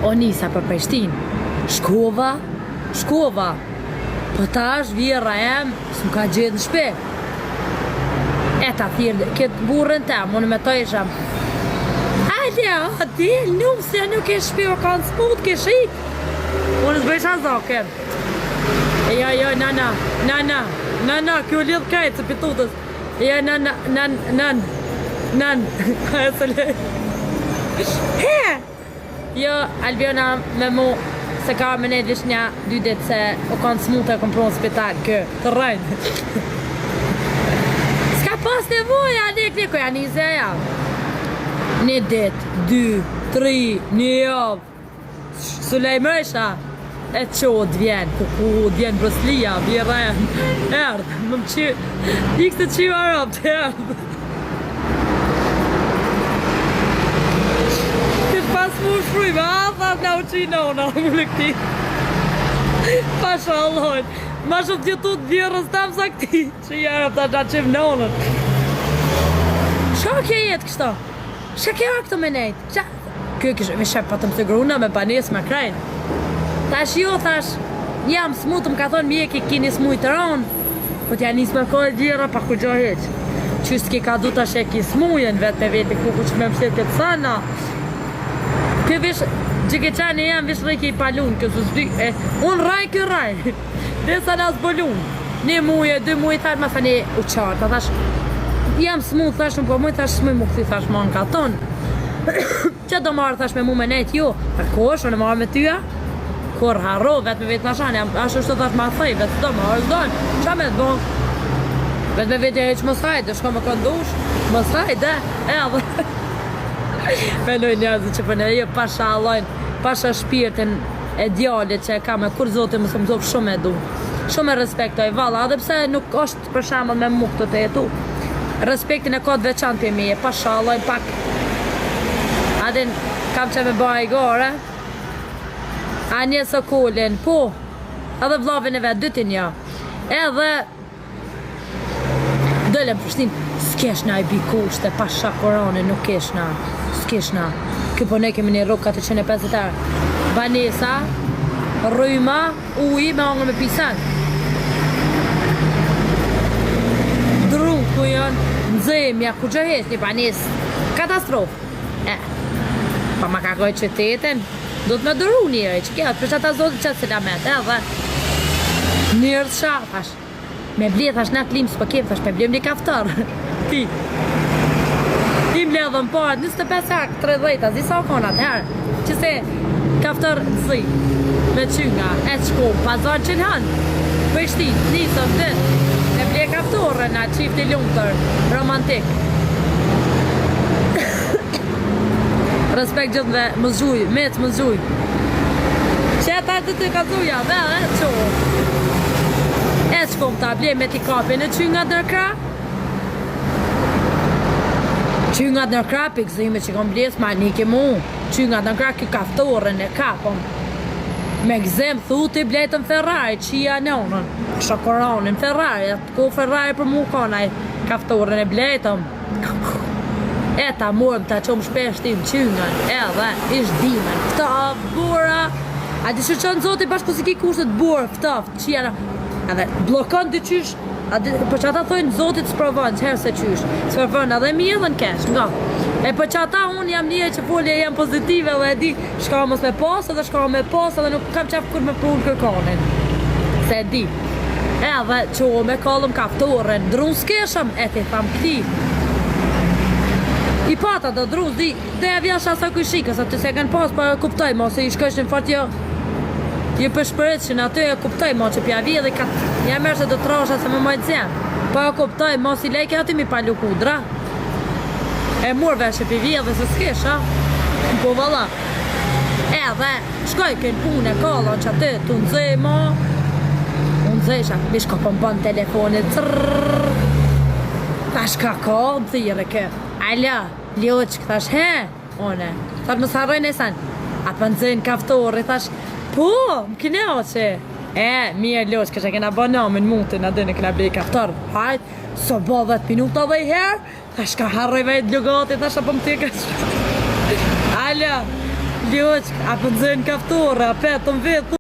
O nisa për Prishtinë. Shkova, shkova. Po tash vjerra jem, s'më ka gjetë në shpi. E ta thirr këtë burrin tem, unë me to isha. Hajde, o, dil, nusja nuk e shpi, o kanë smut, ke shit. Unë s'bëjsha zoke. E jo, jo, nana, nana, nana, kjo lidh krejt, se pitutës. Jo, nana, nan, nan, nan, e së le. He! Jo, Albiona me mu, se ka me nejt veç nja dy ditë se u kanë smut e kom pru në spital, kë, të rrejnë. S'ka pas nevoja, ne kne, ko ja nise ja. Një dit, dy, tri, një javë. S'u lajmërojsha E qo t'vjen, ku ku t'vjen Bruslia, vjerra jem Erdh, më më qy Ik të qy arab, të erdh Këtë pas mu shfryme, a tha na u qy nona, më në këti Pasha Allahun Ma shumë t'jetu të vjerrës tam sa këti Që i arab ta na qim nonën Shka kjo jetë kështu? Shka kjo këto me nejt? Qa? Kjo kishë, me shep patëm të gruna me banes me krejt. Thash jo, thash, jam smut, më ka thonë mjeki kini smujt të ronë, po t'ja nis me kohë vjerra pa ku gjo hiq. Që s'ke ka du tash e ki smujen vetë me veti ku ku që me mështet këtë sana. Kjo vish, që ke qani jam vish rrejke i palun, kjo së s'di, e, unë rraj, kjo rraj. Desa na zbulun. Një muj, dy muj, thash, ma thani u qarta, thash, jam smu, thash, nuk po muj, thash, s'muj mu kthy, thash, ma në katon. Që do marrë, thash, me mu me nejt, jo, tha, kush, unë marrë me tyja? Kur harro, vetë me vetë thash, anë, jam, ashtu është thash, ma thej, vetë s'do marrë, s'do, qa me të bo? Vetë me vetë e mos hajde, shko me këndush, mos hajde, edhe. Menoj njerëzit që për në jo, pasha Allahun, pasha shpirtin e djalit që e kam e kur zoti mos më thof shumë e du. Shumë e respektoj, valla, edhe pse nuk është për shembull me mu këtë të jetu. Respektin e ka të veçantë për meje, pasha Allahun pak. A din, kam që me ba i gore. A një Sokolin, po, edhe vllavin e vet, dytin jo. Edhe Dole në Prishtinë, s'kesh na i bi kushte, pasha Kuranin, nuk kesh na, s'kesh na. Ky po ne kemi një rrugë 450 euro. Banesa, rryma, uji me hangër me pisan. Dru ku janë, nxemja, ku gjë heq, një banesë, katastrofë. E, pa ma ka gojë qytetin, do të me duru njëri, që kjo, për që ata zotit që selamet, edhe, njerëz sha, thash, me ble, thash, na klim s'po kem, thash, me blem një kaftar, ti, i mbledhëm paret, 25 hak, 30, a zi sa u kon atëherë, që se kaftar zi, me qynga, e qko, pazar që në Prishtinë, nisëm, dit, me ble kaftorën, na çifti lumtur, romantik. Respekt gjithëve, më zgjuj, mec më zgjuj. Që ta të të ka zuja, dhe, e, qo. E shkom ta ble me t'i kapi në qyngat nër krah. Qyngat nër krah, pikë zime që kom bles, ma niki mu. Qyngat nër krah, ky kaftorën e kapëm. Me gëzim, thu ti blejtëm Ferrari, qia nonën. Kisha Kuranin, Ferrari, atë ku Ferrari për mu kon ai kaftorën e blejtëm. E ta morëm ta qom shpesh tim qyngan, edhe ish dimën, ftoft, bora. A di që qënë zoti bashku si ki kushtet borë, ftoft, qia na. Edhe bllokon dy qysh, a di, po që ata thojnë zotit s'provon, që herë se qysh. S'provon edhe mirë edhe në keq, nga. E po që ata unë jam një që folje jam pozitive dhe e di shka mos me pas edhe shka me pas edhe nuk kam qef kur me pru në kërkonin. Se e di. Edhe që me kallëm kaftorën, drun s'keshëm, e ti tham këti. I pata do drun, di, dhe e vjash asa kujshikës, aty se kanë pas, po e kuptoj, mo se i shkojshin fort jo, jo pëshpëritëshin, aty e kuptoj, mo që pja vje dhe ka, ja merë se do të trasha se më majtë zem. Po e kuptoj, mo si lejke aty mi palu kudra. E mor vesh e pi vje dhe se s'kesh, a? Po valla. Edhe, Shkoj ke në punë e kallon që aty tu nxe mo U nxesha Mish ka po më bën telefoni Trrrr Thash ka ka më thirre kë Alo Ljoçk thash he One Thash mos harroj në sen A po nxen kaftorri thash Po më kënaqe E mirë Ljoçk që kena bë namin mutin a din e kena blej kaftor Hajt S'o bë 10 minuta dhe i herë Thash ka harroj vetë lugati, thash apo më teka Alo. Loqk, a po nxënë kaftore, a petëm vetë.